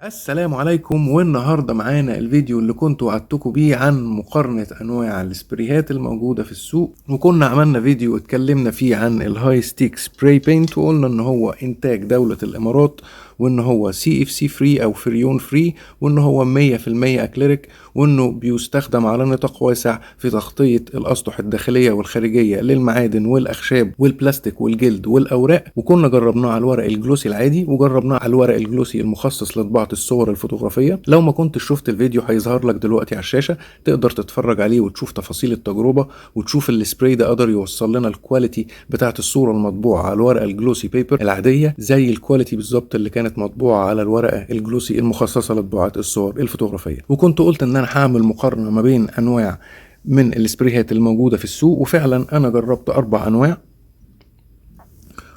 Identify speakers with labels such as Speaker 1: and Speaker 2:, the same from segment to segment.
Speaker 1: السلام عليكم. والنهارده معانا الفيديو اللي كنت وعدتكم بيه عن مقارنة انواع السبريهات الموجودة في السوق، وكنا عملنا فيديو اتكلمنا فيه عن ال High Stick spray paint، وقلنا ان هو انتاج دولة الامارات، وان هو CFC free او freon free، وان هو 100% اكليريك، وانه بيستخدم على نطاق واسع في تغطية الاسطح الداخلية والخارجية للمعادن والاخشاب والبلاستيك والجلد والاوراق. وكنا جربناه على الورق ال glossy العادي، وجربناه على الورق ال glossy المخصص لطباعة الصور الفوتوغرافية. لو ما كنتش شفت الفيديو هيظهر لك دلوقتي على الشاشة، تقدر تتفرج عليه وتشوف تفاصيل التجربة، وتشوف السبراي ده قدر يوصل لنا ال quality بتاعة الصورة المطبوعة على الورقة ال glossy paper العادية زي ال quality بالظبط اللي كانت مطبوعة على الورقة ال glossy المخصصة لطباعة الصور الفوتوغرافية. وكنت قلت ان انا هعمل مقارنة ما بين انواع من السبريهات الموجودة في السوق، وفعلا انا جربت 4 انواع،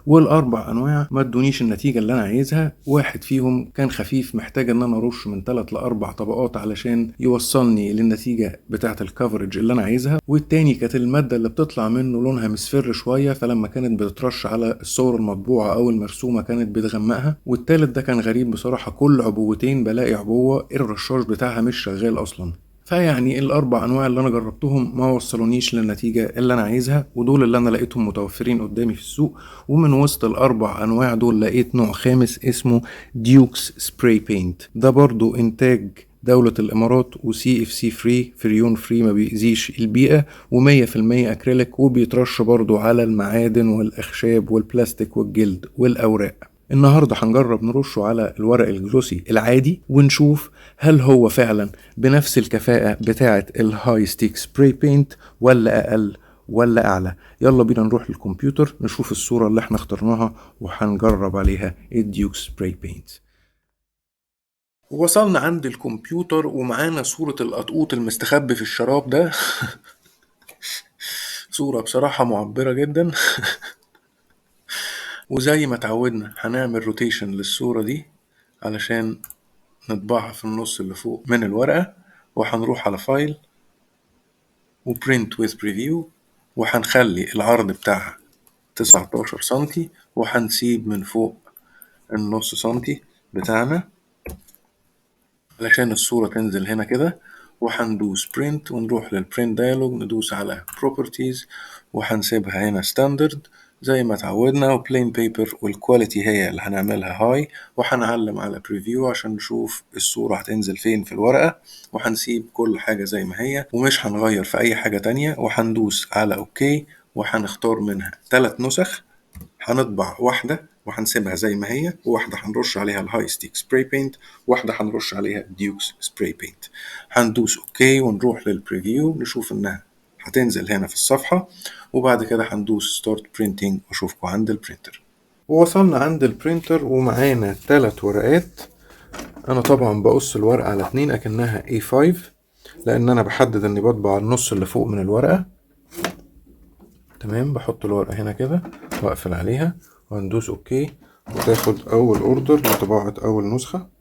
Speaker 1: والاربع انواع ما ادونيش النتيجة اللي انا عايزها. واحد فيهم كان خفيف، محتاج ان انا ارش من 3 ل 4 طبقات علشان يوصلني للنتيجة بتاعه ال coverage اللي انا عايزها، والتاني كانت المادة اللي بتطلع منه لونها مصفر شوية، فلما كانت بتترش على الصور المطبوعة او المرسومه كانت بتغمقها. والتالت ده كان غريب بصراحة، كل عبوتين بلاقي عبوة الرشاش بتاعها مش شغال اصلا. فيعني الاربع انواع اللي انا جربتهم ما وصلونيش للنتيجة اللي انا عايزها، ودول اللي انا لقيتهم متوفرين قدامي في السوق. ومن وسط الاربع انواع دول لقيت نوع خامس اسمه Dukes spray paint، ده برضو انتاج دولة الامارات و CFC free، freon free، ما بيأذيش البيئة، و100% اكريليك، وبيترش برضو على المعادن والاخشاب والبلاستيك والجلد والاوراق. النهاردة هنجرب نرشه على الورق ال glossy العادي ونشوف هل هو فعلا بنفس الكفاءة بتاعة ال High Stick spray paint ولا أقل ولا أعلى. يلا بينا نروح للكمبيوتر نشوف الصورة اللي احنا اخترناها وهنجرب عليها ال Dukes spray paint. وصلنا عند الكمبيوتر ومعانا صورة القطقوط المستخبي في الشراب ده. صورة بصراحة معبرة جدا. وزي ما اتعودنا هنعمل rotation للصورة دي علشان نطبعها في النص اللي فوق من الورقة، وهنروح على file و print with preview، وهنخلي العرض بتاعها 19 سنتي، وهنسيب من فوق النص سنتي بتاعنا علشان الصورة تنزل هنا كده. وهندوس print ونروح لل print dialog، ندوس على properties وهنسيبها هنا standard زي ما اتعودنا، و plain paper، وال quality هي اللي هنعملها high، وهنعلم على preview عشان نشوف الصورة هتنزل فين في الورقة، وهنسيب كل حاجة زي ما هي ومش هنغير في أي حاجة تانية. وهندوس على okay، وهنختار منها 3 نسخ، هنطبع واحدة وهنسيبها زي ما هي، وواحدة هنرش عليها ال High Stick spray paint، وواحدة هنرش عليها Dukes spray paint. هندوس okay ونروح لل preview نشوف انها هتنزل هنا في الصفحة، وبعد كده هندوس start printing واشوفكم عند ال printer. ووصلنا عند ال printer ومعانا 3 ورقات. انا طبعا بقص الورقة على 2 اكنها A5، لان انا بحدد اني بطبع النص اللي فوق من الورقة. تمام، بحط الورقة هنا كده واقفل عليها وهندوس okay، وتاخد اول order لطباعة اول نسخة.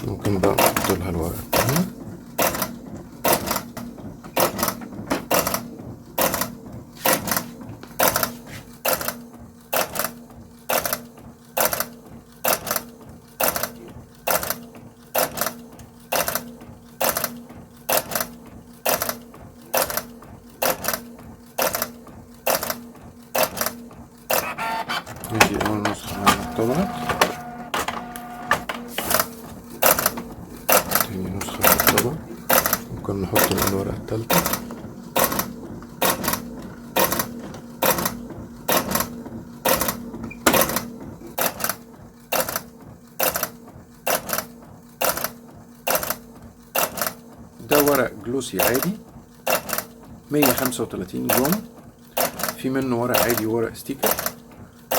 Speaker 1: ممكن بقى نحط لها الورقة التانية. دي أول نسخة معانا اتطبعت، تاني نسخة اتطبعت، ممكن نحط الورقة التالتة. ده ورق جلوسي عادي 135 جرام، في منه ورق عادي وورق ستيكر.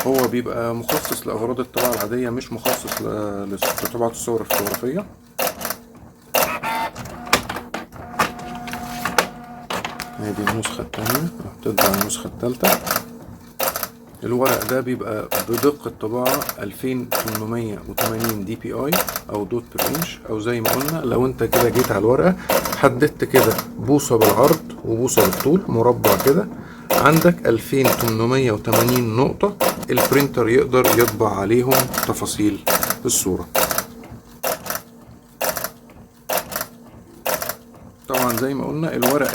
Speaker 1: هو بيبقى مخصص لأغراض الطباعة العادية، مش مخصص لطباعة الصور الفوتوغرافية. ادي النسخة التانية، هتطبع النسخة التالتة. الورق ده بيبقى بدقة طباعة 2880 DPI او dot per inch، او زي ما قلنا لو انت كده جيت على الورقة حددت كده بوصة بالعرض وبوصة بالطول مربع كده، عندك 2880 نقطة ال printer يقدر يطبع عليهم تفاصيل الصورة. طبعا زي ما قلنا الورق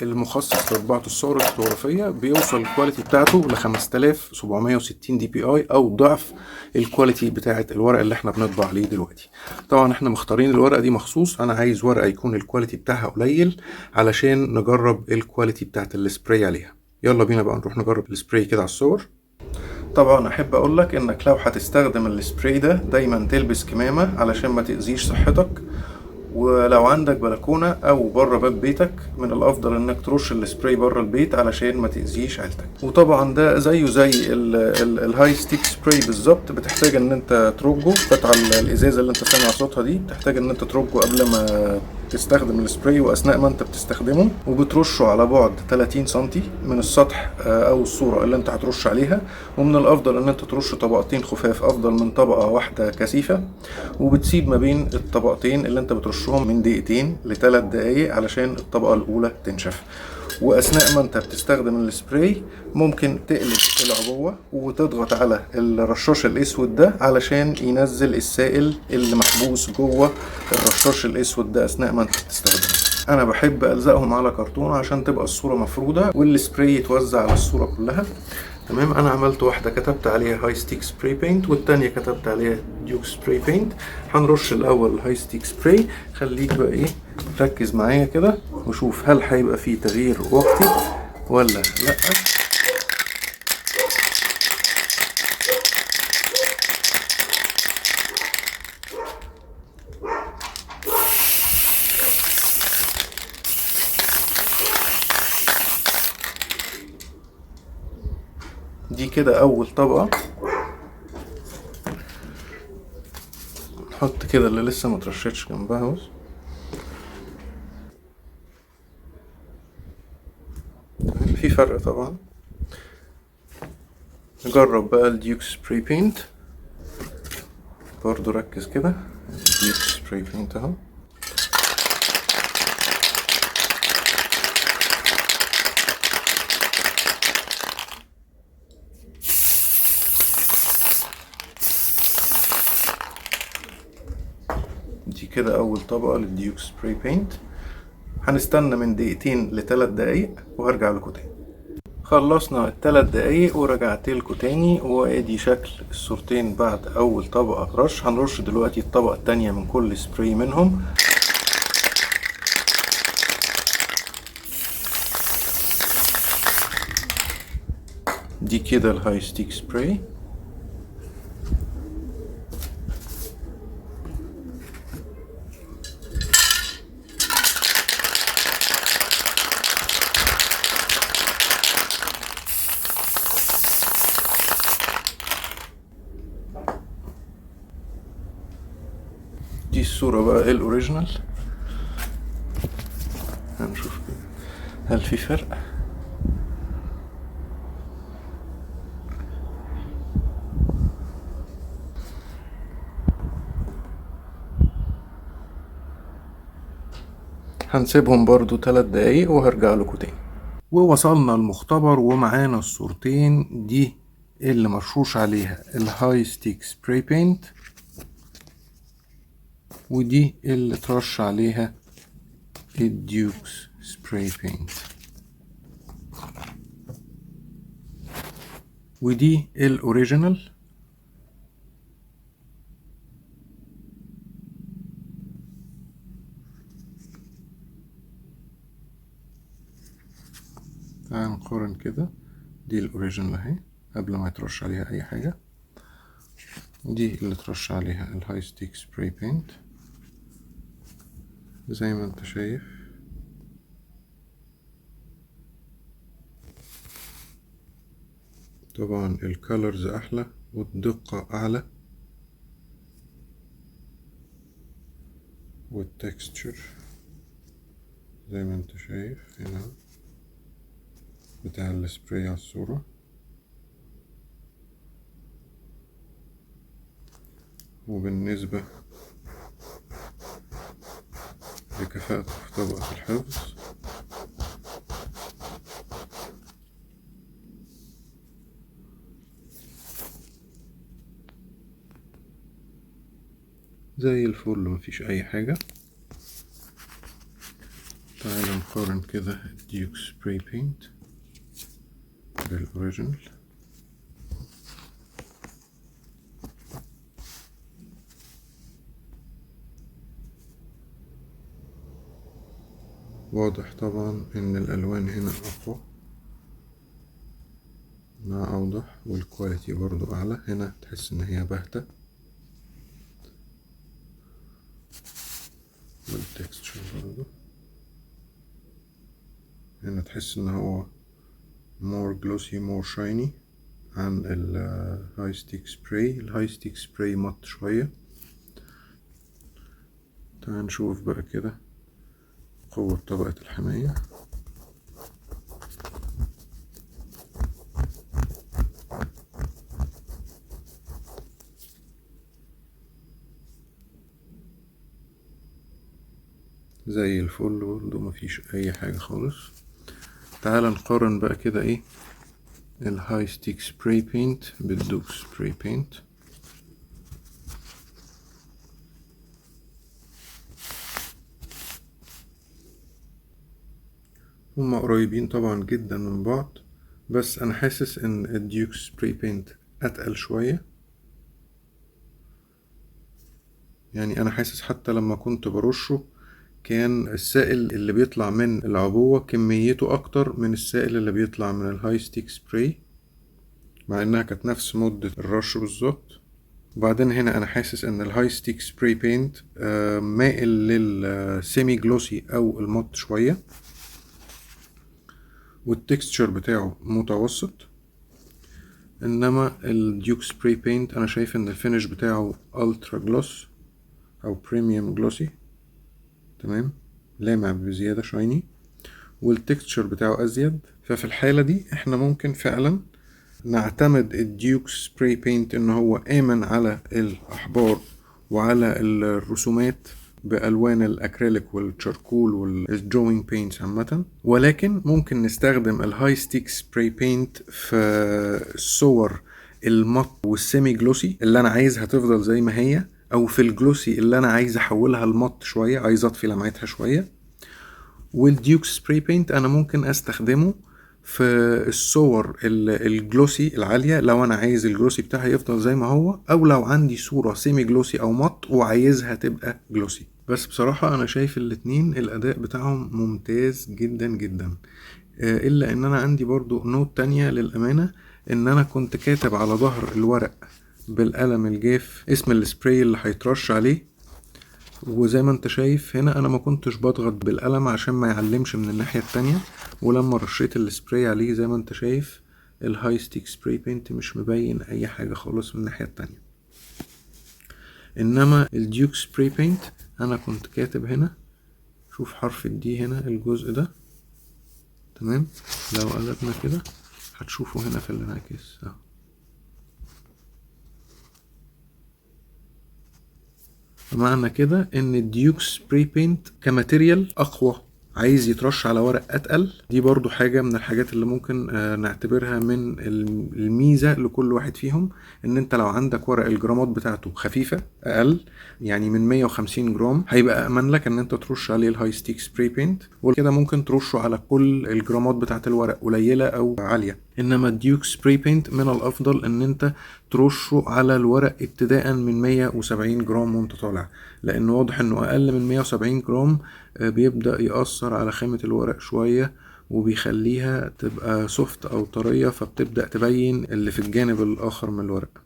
Speaker 1: المخصص لطباعة الصور الفوتوغرافية بيوصل ال quality بتاعته ل 5760 DPI او ضعف ال quality بتاعة الورق اللي احنا بنطبع عليه دلوقتي. طبعا احنا مختارين الورقة دي مخصوص، انا عايز ورقة يكون ال quality بتاعها قليل علشان نجرب ال quality بتاعة السبراي عليها. يلا بينا بقى نروح نجرب السبراي كده على الصور. طبعا احب اقولك انك لو هتستخدم السبراي ده دايما تلبس كمامة علشان ما تأذيش صحتك، ولو عندك بلكونة او بره باب بيتك من الافضل انك ترش السبراي بره البيت علشان ما تأذيش عيلتك. وطبعا ده زيه زي ال high stick spray بالظبط، بتحتاج ان انت ترجه قطعة الازازة اللي انت سامع صوتها دي، بتحتاج ان انت ترجه قبل ما تستخدم السبراي واثناء ما انت بتستخدمه، وبترشه على بعد 30 سنتي من السطح او الصورة اللي انت هترش عليها. ومن الافضل ان انت ترش طبقتين خفاف افضل من طبقة واحدة كثيفة، وبتسيب ما بين الطبقتين اللي انت بترشهم من دقيقتين لثلاث دقايق علشان الطبقة الاولى تنشف. واثناء ما انت بتستخدم السبراي ممكن تقلب العبوة وتضغط على الرشاش الاسود ده علشان ينزل السائل اللي محبوس جوه الرشاش الاسود ده اثناء ما انت بتستخدمه. انا بحب الزقهم على كرتون عشان تبقى الصورة مفرودة والسبراي يتوزع على الصورة كلها. تمام، انا عملت واحدة كتبت عليها High Stick spray paint والتانية كتبت عليها Duke spray paint. هنرش الاول High Stick spray. خليك بقى ايه، ركز معايا كده وشوف هل هيبقى فيه تغيير وقتي ولا لا. دي كده اول طبقة. نحط كده اللي لسه ما ترشتش جنبها بس. في فرق طبعا. نجرب بقى ال Duke spray paint برضو، ركز كده، ال Duke spray paint اهو. دي كده اول طبقة لل Duke spray paint. هنستنى من دقيقتين لثلاث دقايق وهرجع لكم تاني. خلصنا الثلاث دقايق ورجعت لكم تاني، وادي شكل الصورتين بعد اول طبقة رش. هنرش دلوقتي الطبقة التانية من كل سبراي منهم. دي كده ال High Stick spray. دي الصورة بقى ال original، هنشوف هل في فرق. هنسيبهم برضو 3 دقايق وهرجع لكم تاني. ووصلنا المختبر ومعانا الصورتين دي اللي مرشوش عليها ال High Stick spray paint، ودي اللي ترش عليها ال Duke's spray paint، ودي ال original. تعال نقارن كده، دي ال original اهي قبل ما يترش عليها اي حاجة، ودي اللي ترش عليها ال High Stick spray paint زي ما انت شايف. طبعا ال colors احلى والدقة اعلى وال texture زي ما انت شايف هنا بتاع السبراي على الصورة. وبالنسبة لكفاءته في طبقة الحفظ زي الفل، مفيش اي حاجة. تعالى نقارن كده ال Duke spray paint بال original. واضح طبعا ان الالوان هنا اقوى، انها اوضح، وال quality برضو اعلى. هنا تحس ان هي باهتة، وال texture برضو هنا تحس ان هو more glossy more shiny عن ال High Stick Spray. ال High Stick Spray matte شوية. تعال نشوف بقى كده قوة طبقة الحماية. زي الفل برضو، مفيش اي حاجة خالص. تعال نقارن بقى كده ايه ال High Stick spray paint بال Duke spray paint. هما قريبين طبعا جدا من بعض، بس انا حاسس ان ال Duke spray paint اتقل شوية. يعني انا حاسس حتى لما كنت برشه كان السائل اللي بيطلع من العبوة كميته اكتر من السائل اللي بيطلع من ال High Stick spray، مع انها كانت نفس مدة الرش بالظبط. وبعدين هنا انا حاسس ان ال High Stick spray paint مائل لل semi glossy او ال matte شوية، وال texture بتاعه متوسط. انما ال Duke spray paint انا شايف ان ال finish بتاعه ultra gloss او premium glossy، تمام، لامع بزيادة shiny، وال texture بتاعه ازيد. ففي الحالة دي احنا ممكن فعلا نعتمد ال Duke spray paint ان هو امن على الاحبار وعلى الرسومات بألوان الأكريليك وال charcoal وال drawing paints عامة، ولكن ممكن نستخدم ال High Stick spray paint في الصور ال matte وال semi glossy اللي أنا عايزها تفضل زي ما هي، أو في ال glossy اللي أنا عايز أحولها ل matte شوية، عايز أطفي لمعتها شوية. وال Duke spray paint أنا ممكن أستخدمه في الصور ال glossy العالية لو أنا عايز ال glossy بتاعها يفضل زي ما هو، أو لو عندي صورة semi glossy أو matte وعايزها تبقى glossy. بس بصراحة أنا شايف الاتنين الأداء بتاعهم ممتاز جدا جدا. إلا إن أنا عندي برضو note تانية للأمانة، إن أنا كنت كاتب على ظهر الورق بالقلم الجاف اسم السبراي اللي هيترش عليه، وزي ما انت شايف هنا انا ما كنتش بضغط بالقلم عشان ما يعلمش من الناحية التانية، ولما رشيت السبراي عليه زي ما انت شايف ال High Stick spray paint مش مبين اي حاجة خالص من الناحية التانية. انما ال Duke spray paint انا كنت كاتب هنا، شوف حرف ال D هنا الجزء ده، تمام، لو قلبنا كده هتشوفه هنا في الانعكاس اهو. معنى كده ان ال Duke spray paint ك material اقوى، عايز يترش على ورق اتقل. دي برضو حاجة من الحاجات اللي ممكن نعتبرها من الميزة لكل واحد فيهم، ان انت لو عندك ورق الجرامات بتاعته خفيفة اقل، يعني من 150 جرام، هيبقى امن لك ان انت ترش عليه ال High Stick spray paint، وكده ممكن ترشه على كل الجرامات بتاعت الورق قليلة او عالية. انما ال Duke spray paint من الافضل ان انت ترشه على الورق ابتداء من 170 جرام وانت طالع، لان واضح انه اقل من 170 جرام بيبدأ يأثر على خامة الورق شوية وبيخليها تبقى soft او طرية، فبتبدأ تبين اللي في الجانب الاخر من الورق.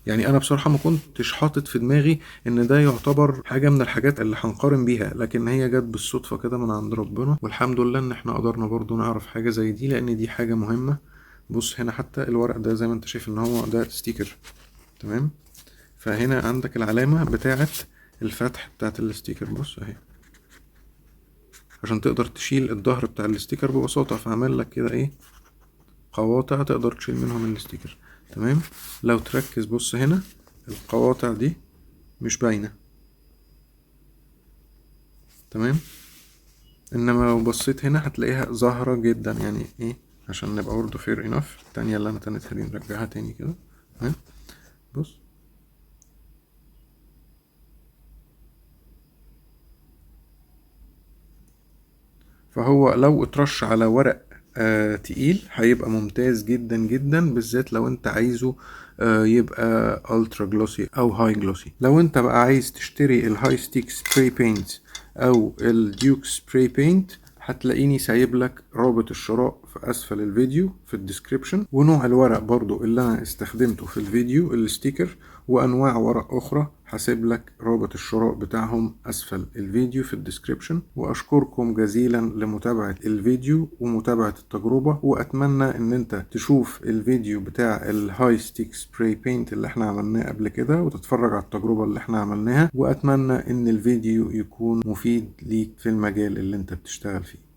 Speaker 1: يعني انا بصراحة ما كنتش حاطط في دماغي ان ده يعتبر حاجة من الحاجات اللي هنقارن بيها، لكن هي جت بالصدفة كده من عند ربنا، والحمد لله ان احنا قدرنا برضو نعرف حاجة زي دي، لان دي حاجة مهمة. بص هنا حتى الورق ده زي ما انت شايف ان هو ده sticker، تمام، فهنا عندك العلامة بتاعة الفتح بتاعة ال sticker، بص اهي، عشان تقدر تشيل الظهر بتاع ال sticker ببساطة، فعمل لك كده ايه قواطع تقدر تشيل منهم ال sticker، تمام. لو تركز بص هنا القواطع دي مش باينة، تمام، انما لو بصيت هنا هتلاقيها ظاهرة جدا. يعني ايه، عشان نبقى برضه fair enough، التانية اللي انا تنتها دي نرجعها تاني كده، تمام. بص فهو لو اترش على ورق تقيل هيبقى ممتاز جدا جدا، بالذات لو انت عايزه يبقى ultra glossy او high glossy. لو انت بقى عايز تشتري ال High Stick spray paint او ال Duke spray paint، هتلاقيني سايب لك رابط الشراء في اسفل الفيديو في ال description، ونوع الورق برضو اللي انا استخدمته في الفيديو ال sticker، وانواع ورق اخرى هسيب لك رابط الشراء بتاعهم اسفل الفيديو في ال description. واشكركم جزيلا لمتابعة الفيديو ومتابعة التجربة، واتمنى ان انت تشوف الفيديو بتاع ال High Stick spray paint اللي احنا عملناه قبل كده وتتفرج على التجربة اللي احنا عملناها، واتمنى ان الفيديو يكون مفيد ليك في المجال اللي انت بتشتغل فيه.